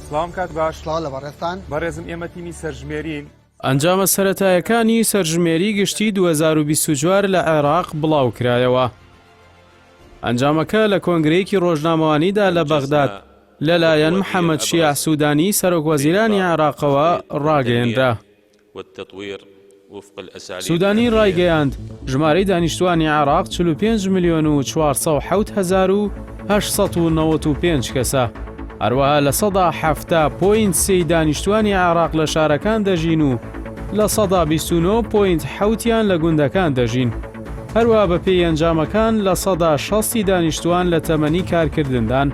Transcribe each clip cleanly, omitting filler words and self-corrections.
سڵاوم کاک باش. سڵاو لە بەڕێزتان. بەڕێزم ئێمە تیمی سەرژمێرین. ئەنجامە سەرەتایەکانی سەرژمێری گشتی 2024 لە عێراق بڵاوکرایەوە. ئەنجامەکە لە کۆنگرەیەکی ڕۆژنامەوانیدا لە بەغداد لەلایەن محەمەد شیاع سودانی سەرۆکوەزیرانی عێراقەوە ڕاگەیەنرا. سودانی ڕایگەیاند، ژمارەی دانیشتوانی عێراق 45 ملیۆن و 407 هەزار و 895 کەسە، هەروەها 70.3 ی دانیشتوانی عێراق لە شارەکان دەژین و 29.7 یان لە گوندەکان دەژین. هەروەها بەپێی ئەنجامەکان 60% ی دانیشتوان لە تەمەنی کارکردندان.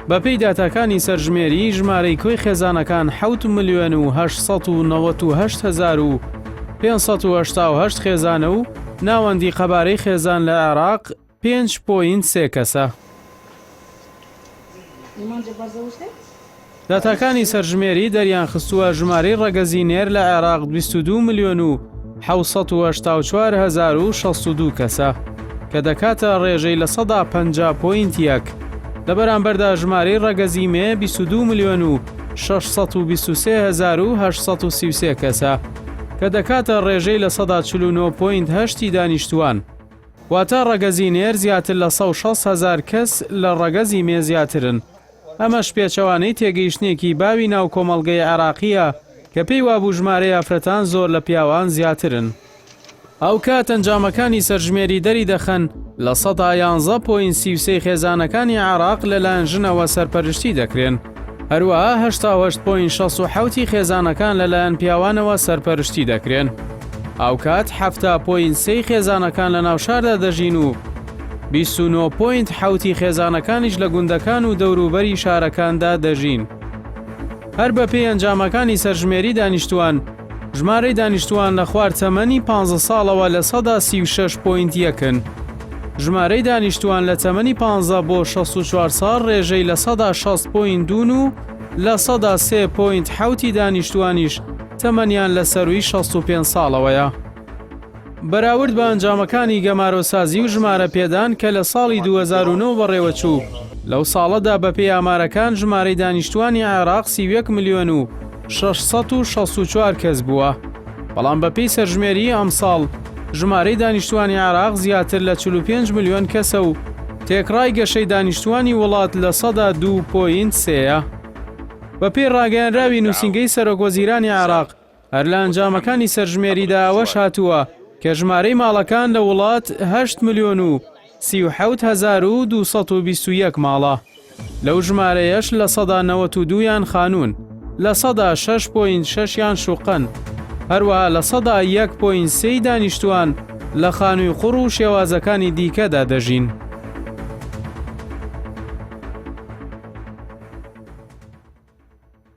بەپێی داتاکانی سەرژمێری، ژمارەی کۆی خێزانەکان حەوت ملیۆن و 898 هەزار و 588 خێزانە و ناوەندی قەبارەی خێزان لە عێراق پێنج point سێ کەسە. داتاکانی سەرژمێری دەریانخستووە ژمارەی ڕەگەزی نێر لە عێراق 22 ملیۆن و 784 هەزار و 62 کەسە کە دەکاتە ڕێژەی 50.1%، لە بەرامبەردا ژمارەی ڕەگەزی مێ 22 ملیۆن و 623 هەزار و 833 کەسە کە دەکاتە ڕێژەی 49.8% ی دانیشتووان، واتە ڕەگەزی نێر زیاتر لە 160 هەزار کەس لە ڕەگەزی مێ زیاترن. ئەمەش پێچەوانەی تێگەیشتنێکی باوی ناو کۆمەڵگەی عێراقییە کە پێی وابوو ژمارەی ئافرەتان زۆر لە پیاوان زیاترن. هاوکات ئەنجامەکانی سەرژمێری دەریدەخەن 11.33% ی خێزانەکانی عێراق لەلایەن ژنەوە سەرپەرشتی دەکرێن، هەروەها 88.67 ی خێزانەکان لەلایەن پیاوانەوە سەرپەرشتی دەکرێن. هاوکات 70.3 ی خێزانەکان لەناو شاردا دەژین و 29 point حەوتی خێزانەکانیش لە گوندەکان و دەوروبەری شارەکاندا دەژین. هەر بەپێی ئەنجامەکانی سەرژمێری دانیشتووان، ژمارەی دانیشتووان لە خوار تەمەنی 15 ساڵەوە 36 point یەکن. ژمارەی دانیشتووان لە تەمەنی 15 بۆ 64 ساڵ ڕێژەی 60 point دوون و 3 point حەوتی دانیشتووانیش تەمەنیان لە سەرووی 65 ساڵەوەیە. بەراورد بە ئەنجامەکانی گەمارۆسازی و ژمارە پێدان کە لە ساڵی 2009 بەڕێوەچوو، لەو ساڵەدا بەپێی ئامارەکان ژمارەی دانیشتووانی عێراق 31 ملیۆن و 664 کەس بووە، بەڵام بەپێی سەرژمێریی ئەمساڵ ژمارەی دانیشتووانی عێراق زیاتر لە 45 ملیۆن کەسە و تێکڕای گەشەی دانیشتووانی وڵات 2.3% ە. بەپێی ڕاگەیەنراوی نووسینگەی سەرۆکوەزیرانی عێراق، هەر لە ئەنجامەکانی سەرژمێریدا ئەوەش هاتووە کە ژمارەی ماڵەکان لە وڵات 8 ملیۆن و 37 هەزار و 221 ماڵە. لەو ژمارەیەش 92% یان خانوون، 6.6% یان شوقەن، هەروەها 1.3% ی دانیشتووان لە خانووی قوڕ و شێوازەکانی دیکەدا دەژین.